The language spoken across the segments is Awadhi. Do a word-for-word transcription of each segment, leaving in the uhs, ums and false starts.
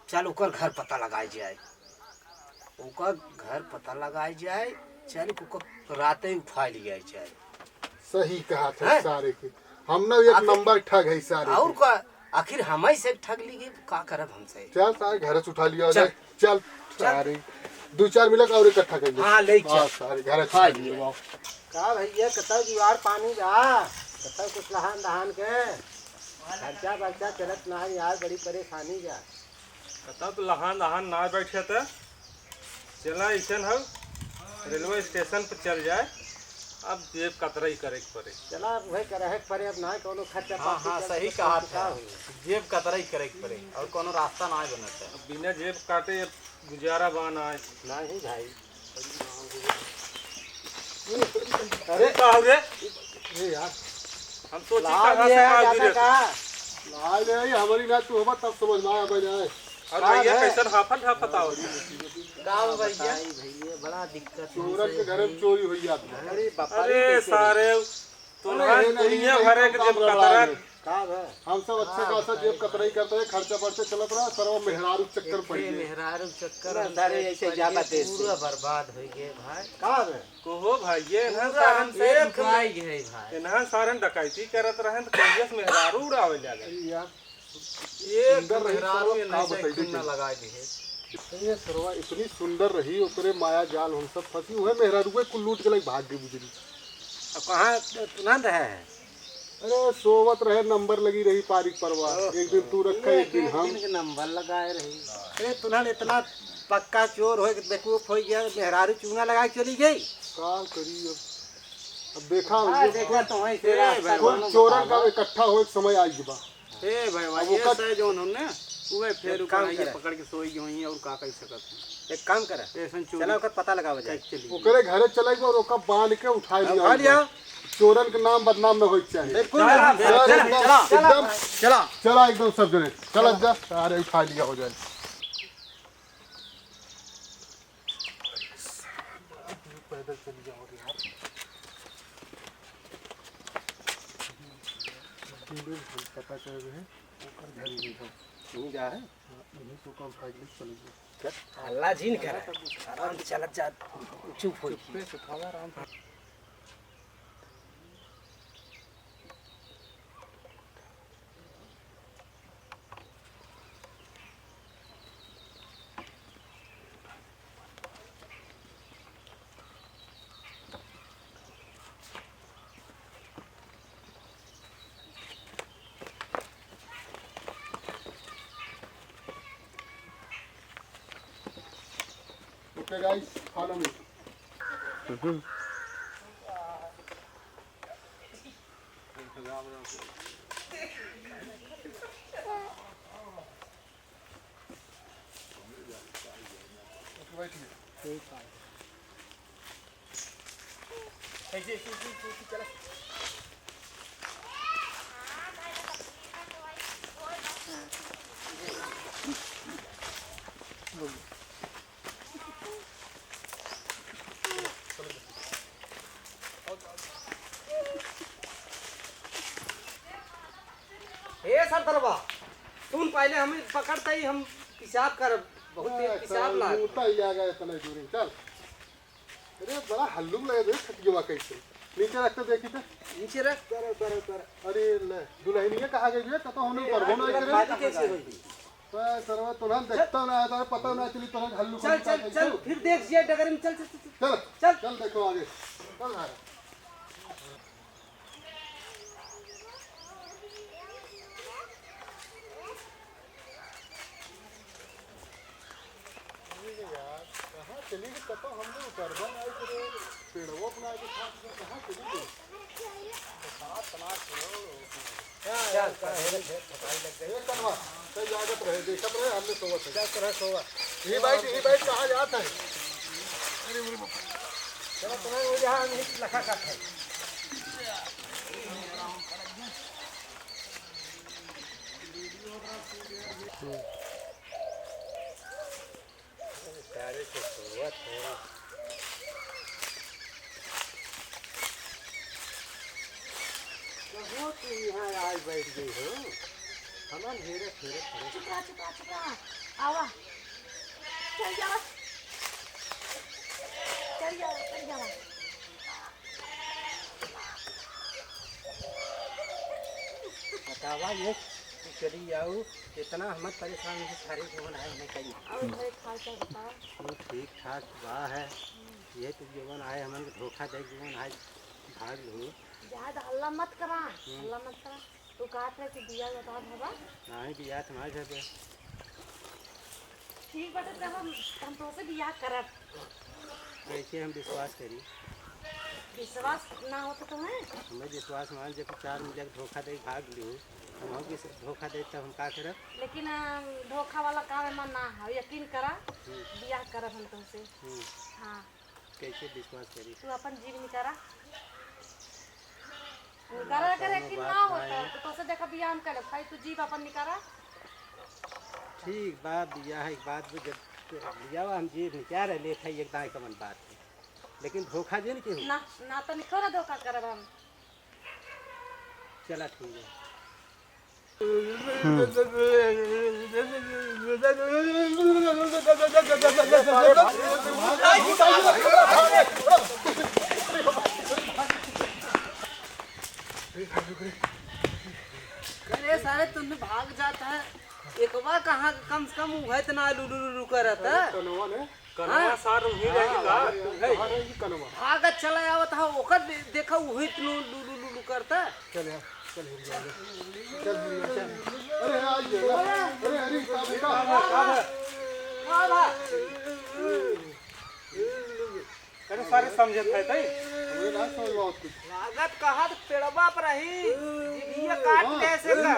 चल ओकर घर पता लगाए जाए, ओकर घर पता लगाए जाए, चल ओकर राते उठा लिया जाए। सही कहा था हैं? सारे के, हम ना एक आखिर नंबर ठग है सारे और के। का, आखिर हमें से ठग ली गई, का करब हमसे? चल सारे घर से उठा लिया चल। जाए, चल चल। सारे दो चार मिनट और इकट्ठा कर ले। हाँ, ले चल। हाँ, सारे घर से हाँ, उठा ये। लिया। का भैया, कतौ जुगाड़ पानी बा? कतौ कुछ लहान दहान के? खर्चा बर्चा चलत ना है यार, बड़ी परेशानी बा। कतौ तो लहान दहान ना बैठे त चला, ऐसन हो, रेलवे स्टेशन पर चल जाए, अब जेब कतरई करे के पड़े। चला, अब वही करे के पड़े, अब ना कौनो खर्चा हाँ, पाती हाँ, चल सही के कहा का था। होई? जेब कतरई करे के पड़े, और कौनो रास्ता ना बनत है। अब बिना जेब काटे अब गुजारा बा ना। नहीं भाई। अरे का हो रे? ए यार, हम सोची लाल कहाँ ये से है, काल ज्यादा गिरे। का? लाल है, ये हमारी ना तू हमार तब समझ में आया भाई जाए। और का भैया है? कैसन हाफत हाफत आवत है? का हो भैया? बताई भैया, बड़ा दिक्कत चोरन हमसे के घर में भी। चोरी हुई जाती है। अरे बाप रे, अरे कैसे सारे, अरे, तोहन ये नहीं, दुनिया ये भरे के काम जेब गड़बड़ा कतरा है। का बा? हम सब अच्छा हाँ, खासा बताई जेब कतराई भाई। करते हैं, खर्चा बर्चा चलत रहा, सरवा मेहरारू चक्कर एक पड़ गए। मेहरारू चक्कर ना, हमसे सारे ऐसे पड़ ज्यादा गए, देश से। पूरा बर्बाद हो गए भाई। का बा? को हो भाई, ये इन्हन पूरा सारन हमसे एक लुकाई गए भाई। इन्हन सारन डकैती करत रहन त कहियस मेहरारू उड़ावे जागे। अरे यार, एक सुंदर रही मेहरारू सरवा, ये का नहीं से बताई खून ना देखे। लगाए दिहे। अरे सरवा इतनी सुंदर रही, ओकरे माया जाल हम सब फंसी, उहे मेहरारू के कुल लूट के लई भाग गई बुझली। अब कहाँ तुरंत है? अरे सोवत रहे, नंबर लगी रही पारिक परवा, ओह। एक दिन तू रखा, एक एक दिन एक हम। दिन के नंबर लगाए रही। अरे तुरंत इतना पक्का चोर होए कि बेवकूफ हो गया, मेहरारू चूना लगा के चली गई। का करी अब, अब देखा हाँ, होइए। देखा तो वहीं से ए रास्ता भाई, कुल दोनों चोरन का बतावा। इकट्ठा होए के समय आई बा। ए भाई, अब ये ओकर सही जौन होने, उहे फेर एक काम ऊपर आइए करे। पकड़ के सोई गई होई और का कर सकत है। एक काम करे, ऐसन चोरी चला ओकर पता लगावा जाए। कैसे चली? ओकरे घरे चले गो और ओकर बांध के उठा लिया उठा लिया। चोरन के नाम बदनाम न होए के चाही। बिल्कुल चला, नहीं, चला, चला, चला, एकदम, चला। चला एकदम सब जने, चला चला। जा, अरे उठा लिया हो जाए। पैदल चल जाओगे यार। पता कर रहे हैं, ओकर घर ही नहीं है। यहीं जा है? हाँ, यहीं से ओकर उठा के लेके चले गए। हल्ला जिन कर, आराम से चलत जा, चुप हो। चुप्पे से उठावा, आराम से। Okay guys, follow me. हे सरदरवा, सुन, पहले हमें पकड़ता ही हम पेशाब कर, बहुत तेज पेशाब लाग। मुंह तो ही आ गया इतना दूर, चल। अरे बड़ा हल्लुक लगे बे, खटियवा कैसे? नीचे रख तो देखी तो। नीचे रख। उतर, उतर, उतर। अरे ले, दुल्हनिया कहाँ गई बे? कतो हमने ए, परबो यार, नहीं करे। खाली कैसे होई? तो सरवा तोहन चल। देखता ना, तारे पता ना चली तोहन हल्लुक चल, हल्लुक चल, कैसे चल, हो? फिर देख जिया डगर में, चल, चल, चल, चल। चल, चल देखो आगे। चल भाई। अरे यार, कहाँ चली गई? कतो हमने उतरबा ना करे, पेड़वो अपना के साथ में कहाँ चली गई? बरसात तना के हो। चल, चल, चल, थकाई लग गई। ए कनवा, सही लागत रहे, देखत रहे, हमने सोवत है। चल, चल, सोवा। ये भाई, ये भाई कहाँ जात है? अरे, अरे, बाप रे। चलो, तुम्हें वो जहाँ हम लखा खात है। सारे के सोवत है। कहाँ तू यहाँ आज बैठ गई हो? हमार हेरे फेरे खड़े। चुप रहा, चुप रहा, चुप रहा। आवा, चली जाऊ, इतना हम परेशान हैं, सारे जवन आए हैं कहीं। और भाई, हाल चाल बताओ। वो ठीक ठाक बा है। ये तो जवन आए, हमन के धोखा दे, जवन आए, भाग लो। ज्यादा हल्ला मत करा, हम्म। हल्ला मत करा। तू कहत रहे कि बियाह के बाद हवा? नहीं, बियाह तो नहीं करबे। ठीक बाटे, तब हम, हम तोसे बियाह करब। कैसे हम विश्वास करी? विश्वास ना होत तो है? हमें विश्वास मान, जब चार मिला के धोखा दे भाग लियो, हम भी धोखा दे तब हम का करब? लेकिन, अम, धोखा वाला काम एमा ना हो, यकीन करा, हम्म। बियाह करब हम तोसे। हम्म। हाँ। कैसे विश्वास करी? तू अपन जीभ निकारा। निकारा करे कि ना होता है, तो तोसे देखा बियाह हम करब, भाई तू जीभ अपन निकारा। ठीक बा, बियाह एक बात बा, जब बियाह हम जीभ निकारा लेत है, एक दाई कमन बात है, लेकिन धोखा जे नहीं केहू। ना, ना तो निको ना धोखा करब हम। चला ठीक है। अरे सारे, तुम भाग जाता है। एकवा कहाँ कम से कम उहत ना लुलु लुलु करत है। कनवा ने? कनवा हाँ। सार उही रह गई का? हाँ, कहाँ रह गई कनवा? भागत चला आवत हा, ओकर दे-, देखा उही इतनु लुलु लुलु करता। चल यार, चल हिल जा, चल हिल जा, चल। अरे, आ गया। अरे, अरे, का बेटा? का बा? का बा? अरे, सारे समझत है तई? हमें ना समझ में आवत कुछ। लागत कहा तो पेड़वा पर रही, ये काट ले से का।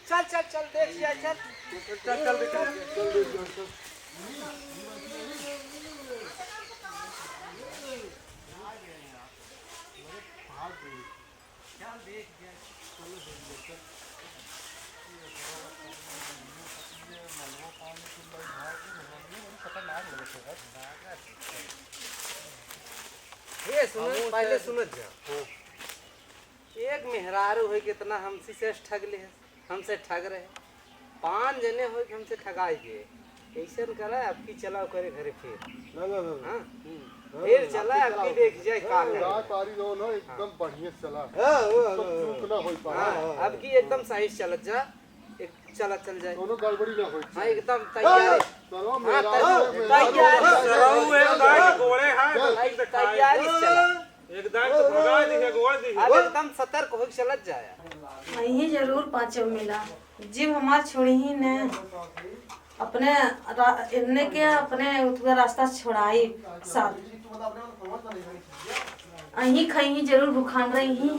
चल, चल, चल, देख जा, चल। चल, चल, देख जा। चल, देख जा, चल। ये सुनो, पहले सुनत जा। हाँ। एक मेहरारू है, कितना हमसे से ठग ले है, हमसे ठग रहे। पाँच जने हो के हमसे ठगाई गए। ऐसन करा, अब की चलाओ करे घरे फिर। ना, ना, ना, ना। हाँ? हम्म। ना, फिर ना, चला, ना, अब की चलाओ। देख जाए का हाँ, करे। रात आरी जौन हो, एकदम हाँ। बढ़िया से चला। हाँ, हाँ, एकदम हाँ, चूक हाँ। ना होई पाए। हाँ, हाँ, अब की एकदम सही से चलत जा। एक चला चल जाए। कोनो गड़बड़ी ना होई। हाँ, एकदम हाँ, तैयारी। चलो, हाँ, मेहरारू तै-, है, मेहरारू तैयारी। है। सरऊ है, उधार के गोड़े हैं, चल। तो ठीक से खाए। तैयारी से चला। एकदम तो भगा दी है, गोड़ दी है। अब एकदम सतर्क होके चलत जाए। वहीं जरूर पाँचों मिला, जीव हमार छोड़ी ही न। अपने रा-, इन्ने के अपने उतवा रास्ता छोड़ाई साथ। अहीं खइहीं जरूर भुखान रही ही।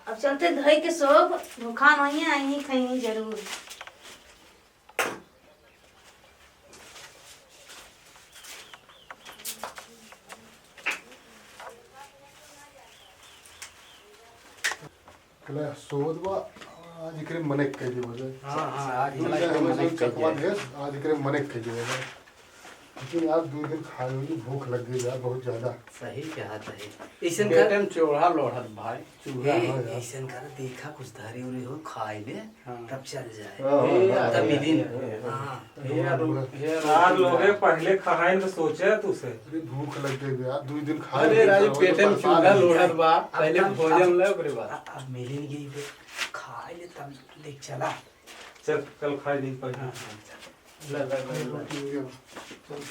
अब चलते धई के सोब, भुखान होइहें, अहीं खइहीं जरूर। कला सोवत बा, आज एकरे मने कह देबो जाए। हाँ, हाँ, आज दुई एकरे मने कह देबो जाए। आज एकरे मने कह देबो जाए। लेकिन यार, दुई दिन खाए होई, भूख लग गई यार, बहुत ज्यादा। सही कहत है। ऐसन कर पेट में चोड़ा लोढ़त भाई, चूड़ा ए, हो यार। ऐसन कर, देखा कुछ धरे उरे हो, खाए ले, हाँ। तब चल जाए। हाँ, हाँ, ए, हाँ, तब हाँ, मिली न। हाँ, हाँ। हाँ। ए, यार, ए, यार, चार लोग हैं, पहले खाए तो सोचे तू से। अरे, भूख लग गई यार, दुई दिन खाए अरे, नहीं, राजू, तो पेट में परेशान चूड़ा है। लोढ़त बा, अब पहले तब, भोजन अब, ले, ओकरे बाद। अब, अब मिली नहीं गई बे, खाए ले तब देख चला। चल, कल खाए दी पहले। हाँ, हाँ, चल। ले, ले, ले, ले। चल।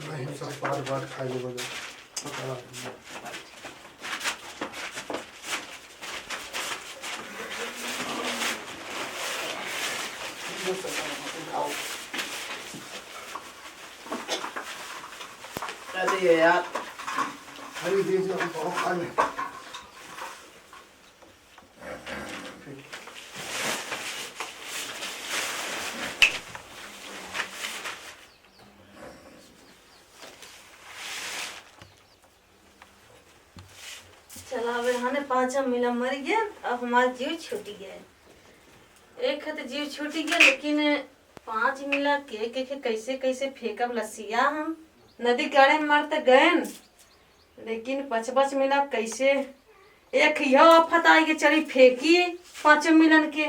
नहीं, सब बार बार खाए ले बजा। अरे यार। अरे दे दे, हम बहुत खा ले। चला, अब एहने पाँचम मिला मरि गया, अब हमार जीव छूटि गया। एक है तो जीव छूटि गया, लेकिन पाँच मिला के, के, के कैसे, कैसे फेंकब लसिया हम? नदी गाड़े मारते गएन, लेकिन पच पच मिला कैसे एक यो आफत आई के चली फेंकी पाँचों मिलन के।